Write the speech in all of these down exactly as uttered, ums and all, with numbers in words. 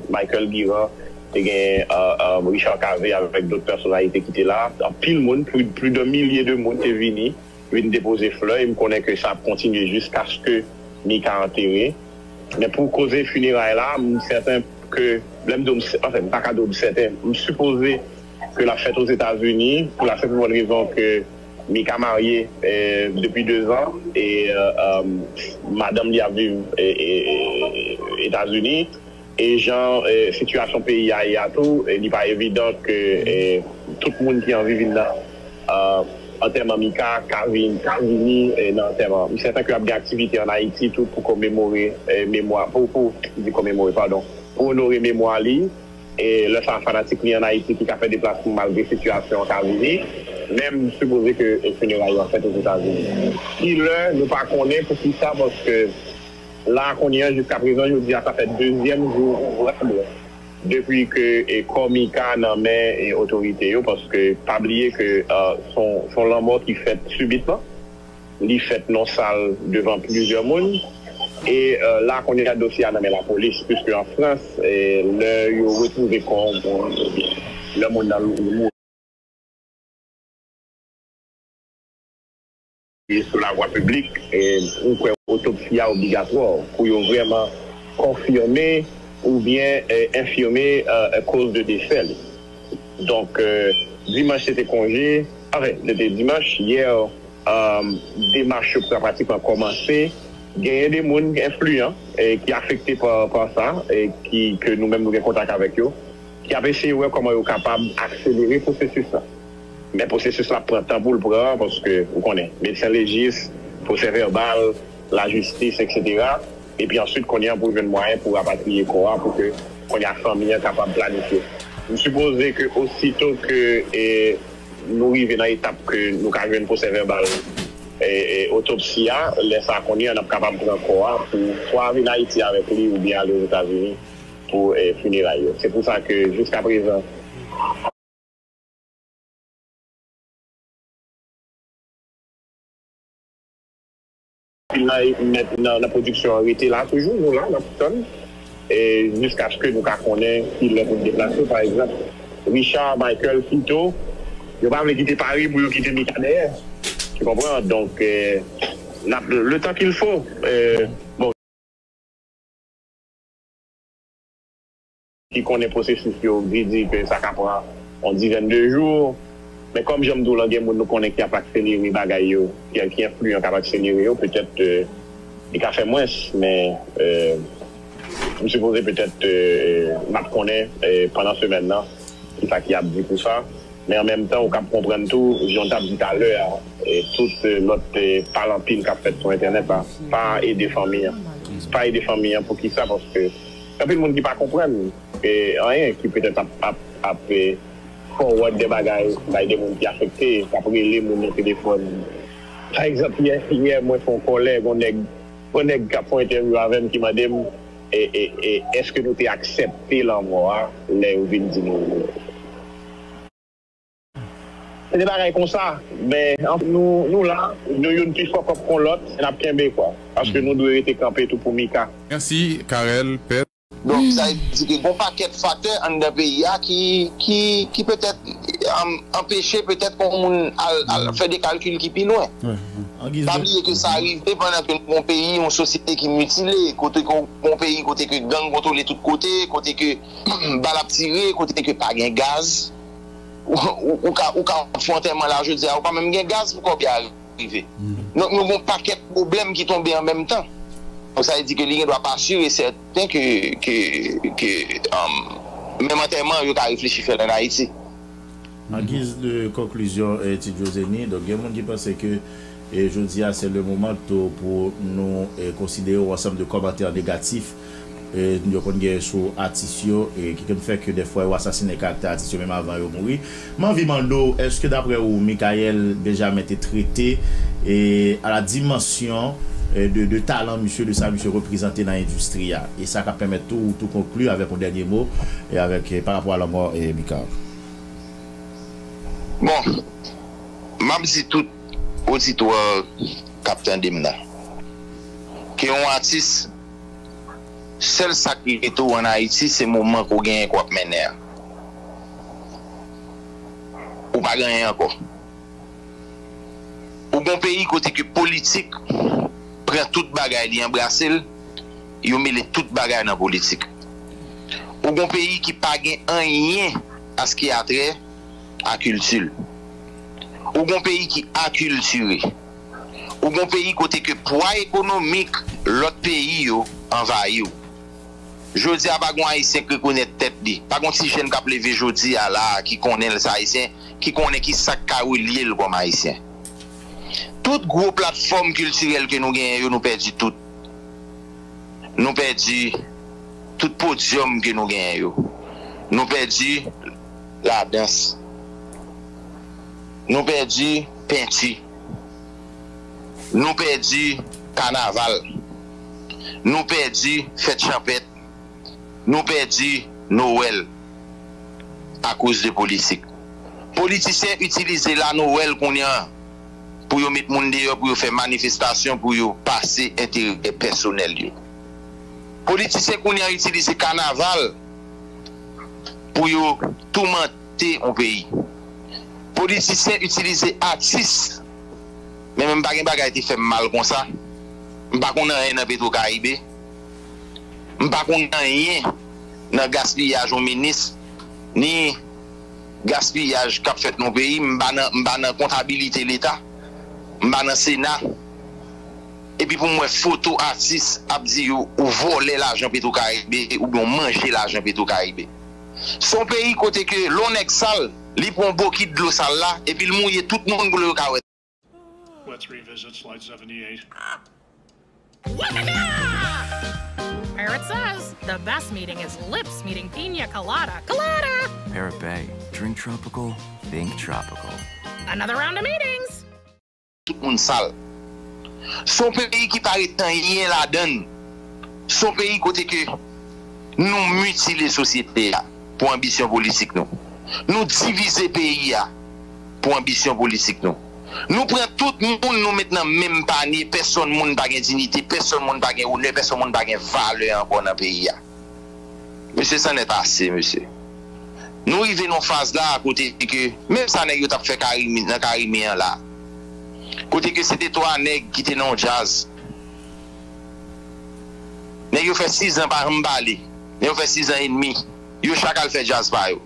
Michael Guirand, te gen euh, euh, Richard Cavé avèk dòt pèsonalite ki te la. Anpil moun, plis plis de milye de moun te vini, vin depoze flè, e m konnen ke sa ap kontinye jiskaske Mika antere. Men pou koze fineray la, m sèten ke, lè m di w, m sè- anfen, m pa ka di w m sèten, m sipoze ke l ap fèt Ozetazini, pou la senp e bòn rezon ke Mika marye eh, depi de zan, e eh, eh, madanm li ap viv eh, eh, eh, Etazini. E jan eh, sitiyasyon peyi a ye a tou, eh, li pa evidan ke eh, tout moun ki anvi vin nan eh, antèman Mika ka vin, ka vini eh, nan antèman. M sèten ke ap gen aktivite ann Ayiti tou pou komemore eh, memwa, pou, pou, di komemore, padon, pou onore memwa li. E lè sa a, fanatik li ann Ayiti ki ka fè deplasman malgre sitiyasyon an ka vini. Men m sipoze ke eh, fineray yo ap fèt Ozetazini. Kilè, nou pa konnen poukisa, paske la kounye a, jiska prezan, jodi a, sa fè dezyèm jou ouvrab depi ke eh, kò Mika nan men eh, otorite yo, paske pa bliye ke eh, se yon, se yon lanmò ki fèt sibitman, li fèt nan sal devan plizyè moun, e eh, la kounye a dosye a nan men lapolis, piske an Frans, eh, lè yo retwouve kò yon moun, lè moun nan mouri sou lavwa piblik, eh, m kwè otopsi a obligatwa pou yo vrèman konfime oubyen eh, enfime eh, koz de desè li. Donk, eh, dimanch se te konje, anfen, se te dimanch, yè, eh, demach yo pra- pratikman kòmanse. Genyen de moun enfliyan eh, ki afekte pa, pa sa, eh, ki, ke nou menm nou gen kontak avèk yo, ki ap eseye wè kòman yo kapab akselere pwosesis la. Men pwosesis la ap pran tan pou l pran, paske, ou konnen, medsen lejis, pwosè vèbal, lajistis, etsetera. Epi answit, kounye a pou jwenn mwayen pou rapatriye kò a, pou ke kounye a fanmi an kapab planifye. M sipoze ke osito ke eh, nou rive nan etap ke nou ka jwenn pwosè vèbal eh, eh, otopsi a, lè sa a kounye a, n ap kapab pran kò a pou swa vin Ayiti avèk li oubyen ale Ozetazini pou eh, fineray yo. Se pou sa ke jiska prezan, anpil nan, nan, nan pwodiksyon an rete la toujou, nou la, n ap tann. E jiskaske nou ka konnen kilè pou n deplase. Pa egzanp, Richard, Michael, Fito, yo pa vle kite Paris pou yo kite Mika dèyè. Tu konpran? Donk, eh, n ap, le temps qu'il faut, eh, bon, ki konnen pwosesis yo, di, di ke sa ka pran yon dizèn de jou. Men kòm jan m di w lan, gen moun nou konnen ki ap akselere bagay yo, ki, ki enfliyan k ap akselere yo, petèt eh, li ka fè mwens, men eh, m sipoze petèt eh, m ap konnen eh, pandan semèn nan, kisa ki ap di pou sa. Men an menm tan, ou kab konprann tou, jan w t ap di talè a, eh, tout eh, lòt eh, pale anpil k ap fèt sou entènèt la, pa ede fanmi an. Pa ede fanmi an, poukisa? Paske anpil moun ki pa konprann eh, anyen, ki petèt ap, ap, ap eh, forward de bagay bay de moun ki afekte, k ap rele moun nan telefòn. Pa egzanp, yè, yè mwen fè yon kòlè, yon nèg, yon nèg k ap fè yon entèvyou avè m ki mande m, e, e, e, èske nou te aksepte lanmò a lè yo vin di nou. Se de bagay konsa, men anfen, nou, nou la, nou youn pi fò kòk kon lòt, n ap kenbe, kwa. Paske nou dwe rete kanpe tou pou Mika. Mèsi, Carel, Pèt. Donk, sa vle di ke gon pakèt faktè anndan peyi a ki, ki, ki petèt, um, anpeche petèt ke yon moun al, al fè de kalkil ki pi lwen. Pa bliye ke sa rive pandan ke nou gon peyi, yon sosyete ki mitile, kote ke w gon peyi, kote ke gang kontwole tout kote, kote ke bal ap tire, kote ke pa gen gaz. Ou, ou, ou ka, ou ka fè antèman la jodi a, ou pa menm gen gaz pou kòb la rive. Donk, nou gon pakèt pwoblèm ki tonbe an menm tan. Donk, sa vle di ke li gen dwa pa si e sèten ke, ke, ke, um, menm antèman, yo ka reflechi fè l ann Ayiti. An giz de konklizyon, eh, Ti Jozeni, donk, gen moun ki panse ke, eh, jodi a, se le moman tou pou nou, eh, konsidere yon ansanm de kòmantè negatif eh, yo konn gen sou atis yo, eh, ki konn fè ke dèfwa yo asasinen karaktè atis yo menm avan yo mouri. M anvi mande w, èske daprè ou, Michael Benjamin te trete eh, à la dimension eh, de, de talan misye, de sa misye reprezante nan endistri a? E sa k ap pèmèt tou, tou konkli avèk yon dènye mo, eh, avèk, eh, pa rapò a lanmò eh, Mika. Bon, m ap di tout oditwa k ap tande m nan, ke yon atis Sèl sa k rete w ann Ayiti, se moman ke w genyen ke w ap mennen an. Ou pa gen anyen ankò. Ou gon peyi kote ke politik pran tout bagay, li anbrase l, yo mele tout bagay nan politik. Ou gon peyi ki pa gen anyen a s ki a trè a kilti l. Ou gon peyi ki akiltire. Ou gon peyi kote ke pwa ekonomik lòt peyi yo anvayi w. Jodi a, pa gon Ayisyen k rekonèt tèt li. Pa gon ti jèn k ap leve jodi a la a ki konnen l se Ayisyen, ki konnen ki sa k ka relye l kòm Ayisyen. Tout gwo platfòm kiltirèl ke nou genyen yo, nou pèdi tout. Nou pèdi tout podyòm ke nou genyen yo. Nou pèdi ladans. Nou pèdi penti. Nou pèdi kanaval. Nou pèdi fèt chanpèt. Nou pèdi Nowèl akoz de politik. Politisyen itilize la Nowèl kounye a pou yo met moun deyò, pou yo fè manifestasyon, pou yo pase enterè pèsonèl yo. Politisyen kounye a itilize kanaval pou yo toumante yon peyi. Politisyen itilize atis, men menm pa gen bagay te fè m mal konsa. M pa konn anyen nan Petro Caribe. M pa konn anyen nan gaspiyaj yon minis, ni gaspiyaj k ap fèt nan peyi. M pa nan, m pa nan kontabilite Leta. M pa nan Sena. Epi pou m wè foto atis ap di yo ou vòlè lajan Petro Caribe oubyen ou manje lajan Petro Caribe. Se yon peyi kote ke lè yon nèg sal, li pran yon bokit dlo sal la, epi l mouye tout moun pou yo ka wè. Let's revisit slide seventy-eight. Parrot says the best meeting is lips meeting pina colada. Colada! Parrot Bay. Drink tropical, think tropical. Another round of meetings. Tout moun sal. Se yon peyi ki pa ret anyen ladan l. Se yon peyi kote ke nou mitile sosyete a pou anbisyon politik nou. Nou divize peyi a pou anbisyon politik nou. Nou pran tout moun nou met nan menm panye, pèsonn moun pa gen diyite, pèsonn moun pa gen onè, pèsonn moun pa gen valè ankò nan peyi a. Mesye, c'en est assez, mesye. Nou rive nan faz la kote ke menm sa nèg yo t ap fè Karimi, nan Karimi an la. Kote ke se te twa nèg ki te nan yon djaz. Nèg yo fè sizan pa janm pale. Nèg yo fè sizan edmi. Yo chak al fè djaz pa yo.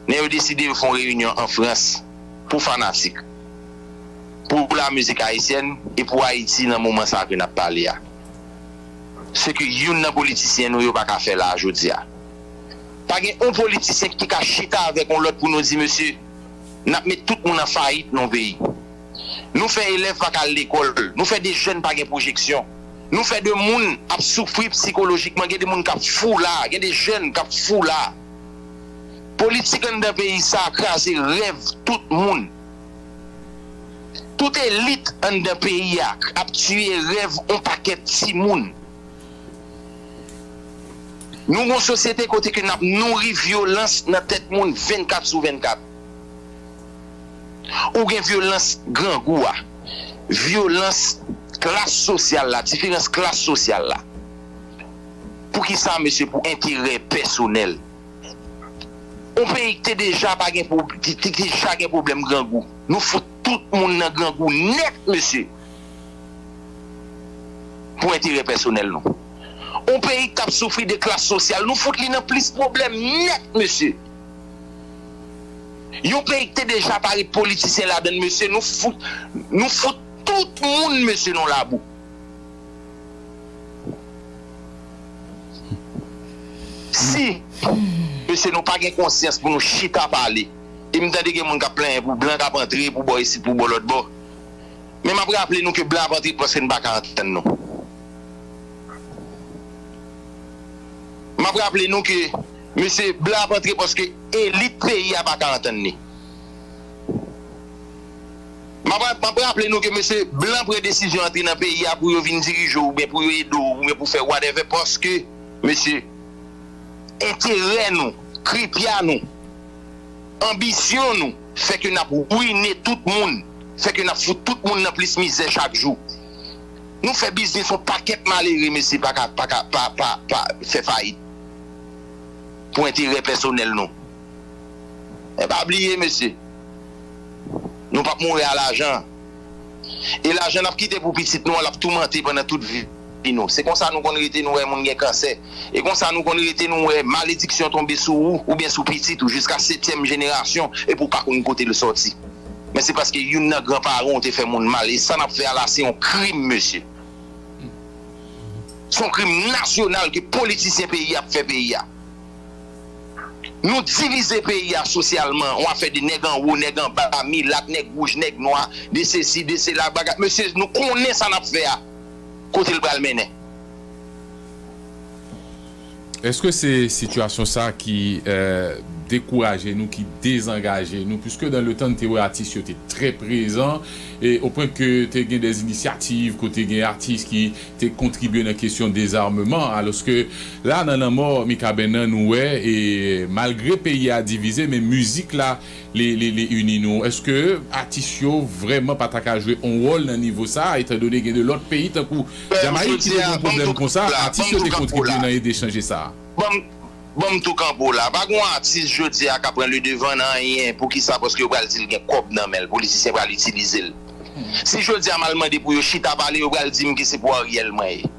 Nèg yo deside yo fè yon reyinyon an Frans pou fanatik, pou lamizik ayisyèn e pou Ayiti nan moman sa ke n ap pale a. Se ke youn nan politisyen nou yo pa ka fè la a jodi a. Pa gen yon politisyen ki ka chita avèk yon lòt pou nou di, mesye, n ap met tout moun an fayit nan yon peyi. Nou fè elèv pa ka al lekòl, nou fè de jèn pa gen pwojeksyon, nou fè de moun ap soufri sikolojikman, gen de moun k ap fou la, gen de jèn k ap fou la. Politik anndan peyi sa a kraze rèv tout moun. Tout elit anndan peyi a ap tiye rèv yon pakèt timoun. Nou gon sosyete kote ke n ap nouri vyolans nan tèt moun vennkat sou vennkat. Ou gen vyolans grangou a, vyolans klas sosyal la, diferans klas sosyal la. Poukisa, mesye? Pou enterè pèsonèl. Yon peyi ki te deja pa gen pwob- ki, ki deja gen pwoblèm grangou. Nou fout tout moun nan grangou nèt, mesye. Pou enterè pèsonèl nou. Yon peyi ki t ap soufri de klas sosyal, nou fout li nan plis pwoblèm nèt, mesye. Yon peyi ki te deja pa ret politisyen ladan l, mesye, nou fout, nou fout tout moun, mesye, nan labou. Si, mesye, nou pa gen konsyans pou nou chita pale, e m tande gen moun k ap plenyen pou blan k ap antre, pou bò isit, pou bò lòt bò. Men m ap raple nou ke blan ap antre paske n pa ka antann nou. M ap raple nou ke, mesye, blan ap antre paske elit peyi a pa ka antann li. M ap, m ap raple nou ke, mesye, blan pran desizyon antre nan peyi a pou yo vin dirije w oubyen pou yo ede w oubyen pou fè whatever paske, mesye, enterè nou, kripya nou, anbisyon nou fè ke n ap wine tout moun, fè ke n ap fout tout moun nan plis mizè chak jou. Nou fè biznis yon pakèt malere, mesye, pa ka, pa ka, pa, pa, pa fè fayit. Pou enterè pèsonèl nou. Men pa bliye, mesye. Nou p ap mouri a lajan. E lajan n ap kite pou pitit nou an, l ap toumante pandan tout vi nou. Se konsa nou konn rete, nou wè moun gen kansè. E konsa nou konn rete, nou wè malediksyon tonbe sou ou, oubyen sou pitit ou, jiska setyèm jenerasyon, epi w pa konn kote l sòti. Men se paske youn nan granparan w te fè moun mal. E sa n ap fè a la, se yon krim, mesye. Se yon krim nasyonal ke politisyen peyi a ap fè peyi a. Nou divize peyi a sosyalman, yon afè de nèg anwo, nèg anba, milat, nèg wouj, nèg nwa, de sesi, de sela, bagay. Mesye, nou konnen sa n ap fè a, kote l pral mennen. Èske se sitiyasyon sa ki eh, dekouraje nou, ki dezangaje nou? Puiske dan le tan n te wè atis yo te trè prezan, e o pwen ke te gen de inisyativ kote gen atis ki te kontribye nan kesyon dezarmeman, alòske la nan lanmò Mikaben nan nou wè, e malgre peyi a divize, men mizik la li, li, li ini nou. Èske atis yo vrèman pa ta ka jwe yon wòl nan nivo sa, etandone gen de lòt peyi tankou Jamayik ki te gen yon pwoblèm konsa, atis yo te kontribye nan ede chanje sa? Ban m tou kanpe w la. Pa gen yon atis jodi a k ap pran ledevan nan anyen. Poukisa? Paske yo pral di l gen kòb nan men l. Politisyen pral itilize l. Si jodi a m al mande pou yo chita pale, yo pral di m ke se pou Ariel mwen ye.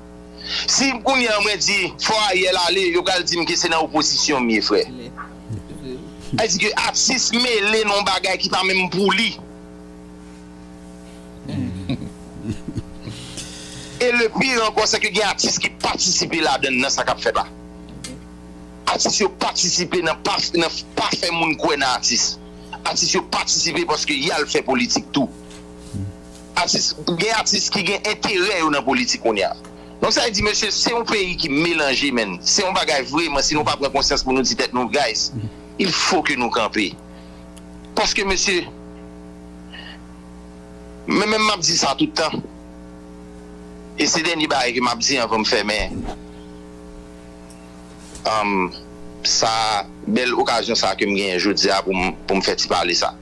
Si kounye a mwen di fò Ariel ale, yo pral di m ke se nan opozisyon m ye, frè. Sa vle di ke atis mele nan yon bagay ki pa menm pou li. E le pire ankò, se ke gen atis ki patisipe ladan nan sa k ap fèt la. Atis yo patisipe nan pa, nan pa fè moun kwè nan atis. Atis yo patisipe paske y al fè politik tou. Atis, gen atis ki gen enterè yo nan politik kounye a. Donk sa vle di, mesye, se yon peyi ki melanje, menn. Se yon bagay vreman, si nou pa pran konsyans pou nou di tèt nou, guys, il faut que nou kanpe. Paske, mesye, men menm m ap di sa tout tan. E se dènye bagay ke m ap di anvan m fèmen um, sa, bèl okazyon sa ke m genyen jodi a pou m, pou m fè ti pale sa.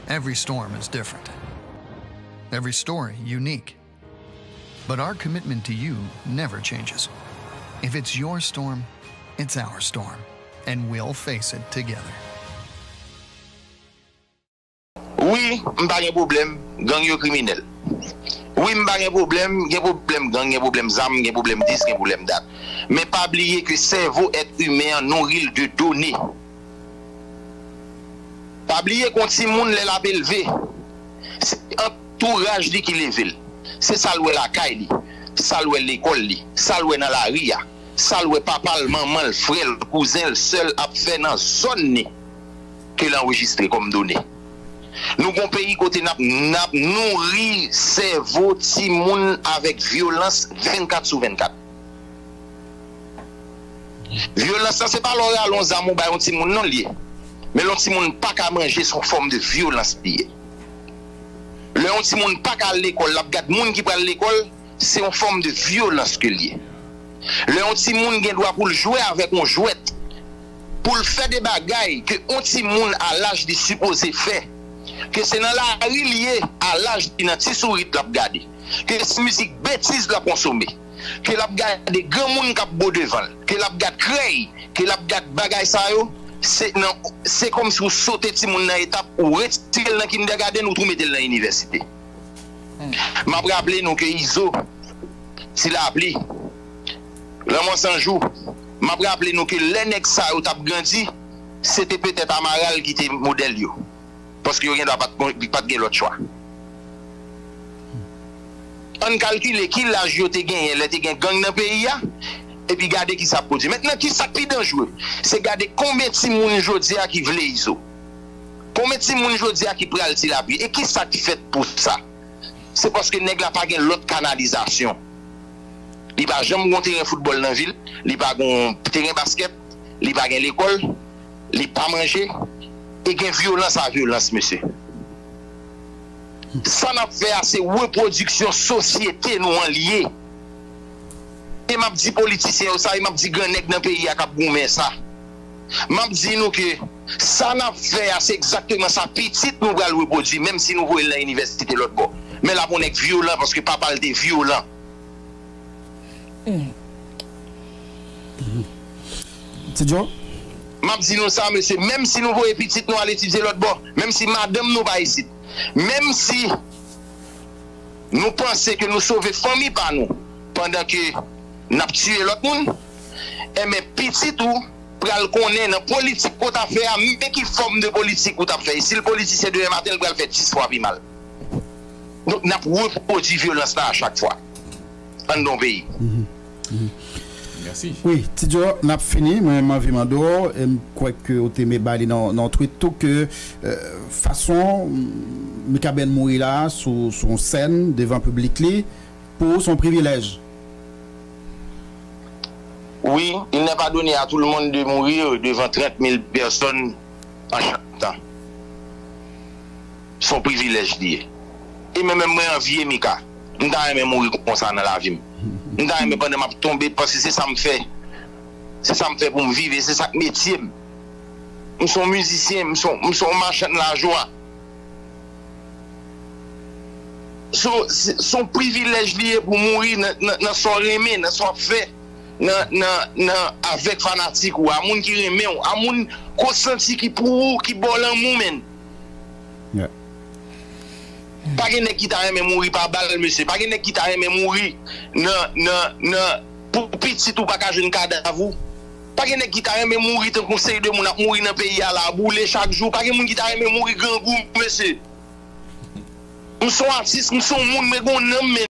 Every storm is different. Every story unique. But our commitment to you never changes. If it's your storm, it's our storm. And we'll face it together. Wi, m pa gen pwoblèm, gang yo kriminèl. Wi, m pa gen pwoblèm, gen pwoblèm gang, gen pwoblèm zam, gen pwoblèm dis, gen pwoblèm dat. Men pa bliye ke sèvo èt imen an nouri l de done. Pa bliye ke yon timoun lè l ap elve, se antouraj li ki leve l. Se sa l wè lakay li, sa l wè lekòl li, sa l wè nan lari a, sa l wè papa l, manman l, frè l, kouzen l, sè l ap fè nan zòn li ke l anrejistre kòm done. Nou gon peyi kote n ap, n ap nouri sèvo timoun avèk vyolans vennkat sou vennkat. Vyolans lan se pa lè w rale yon zam ou bay yon timoun non l ye. Men lè yon timoun pa ka manje, se yon fòm de vyolans li ye. Lè yon timoun pa ka al lekòl, l ap gad moun ki pral lekòl, se yon fòm de vyolans ke l ye. Lè yon timoun gen dwa pou l jwe avèk yon jwèt, pou l fè de bagay ke yon timoun a laj li sipoze fè, ke se nan lari l ye a laj li nan ti sourit l ap gade, ke se mizik betiz l ap konsome, ke l ap gade granmoun k ap bo devan l, ke l ap gad krèy, ke l ap gad bagay sa yo, se nan, se kòmsi w sote timoun nan etap, ou retire l nan kindègadenn, ou tou mete l nan inivèsite. M ap raple nou ke Izo, Ti Lapli, Lanmò San Jou, m ap raple nou ke lè nèg sa yo t ap grandi, se te petèt Amaral ki te modèl yo. Paske yo gen dwa pa t, pa t gen lòt chwa. Ann kalkile ki laj yo te genyen lè te gen gang nan peyi a, epi gade ki sa ap pwodui. Mentnan, ki sa k pi danjre? Se gade konbyen timoun jodi a ki vle Izo. Konbyen timoun jodi a ki pral Ti Lapli? E ki sa k fèt pou sa? Se paske nèg la pa gen lòt kanalizasyon. Li pa janm gon teren foutbòl nan vil, li pa gon teren baskèt, li pa gen lekòl, li pa manje, e gen vyolans a vyolans, mesye. Sa n ap fè a, se repwodiksyon sosyete nou an li ye. E m ap di politisyen yo sa, e m ap di gran nèg nan peyi a k ap goumen sa. M ap di nou ke Sa n ap fè a, se egzakteman sa pitit nou pral repwodui, menm si nou voye l nan inivèsite lòt bò. Men l ap yon nèg vyolan, paske papa l te vyolan. Ti Djo? M ap di nou sa, mesye, menm si nou voye pitit nou al etidye lòt bò, menm si madanm nou pa isit, menm si nou panse ke nou sove fanmi pa nou pandan ke n ap tiye lòt moun, enben, pitit ou pral konnen nan politik ke w t ap fè a, men ki fòm de politik ou t ap fè. E si l politisyen demen maten, l pral fè dis fwa pi mal. Donk, n ap repwodui vyolans la a chak fwa anndan yon peyi. Mèsi. Wi, Ti Djo, n ap fini. Mwen, m anvi mande w, e m kwè ke w te met bay li nan nan yon tweet tou, ke euh, fason Mikaben mouri la sou sou yon sèn devan piblik li, pou ou, se yon privilèj. Oui, il n'est pas donné à tout le monde de mourir devant trente mille personnes en chantant. Se yon privilèj li ye. E mwen menm, mwen anvye Mika. M ta renmen mouri konsa nan lavi m. M ta renmen pandan m ap tonbe, paske se sa m fè. Se sa m fè pou m viv, e se sa k metye m. M se yon mizisyen, m se yon, m se yon machann lajwa. So, se se yon privilèj li ye pou mouri nan, nan, nan sa w renmen, nan sa w ap fè, nan, nan, nan, avèk fanatik ou, a moun ki renmen w, a moun ke w santi ki pou ou, ki ba w lanmou, menn. Pa gen nèg ki ta renmen mouri pa bal, mesye. Pa gen nèg ki ta renmen mouri nan, nan, nan, pou pitit ou pa ka jwenn kadav ou. Pa gen nèg ki ta renmen mouri tankou yon seri de moun ap mouri nan peyi a la, boule chak jou. Pa gen moun ki ta renmen mouri grangou, mesye. M se yon atis, m se yon moun, mwen gen yon nanm, men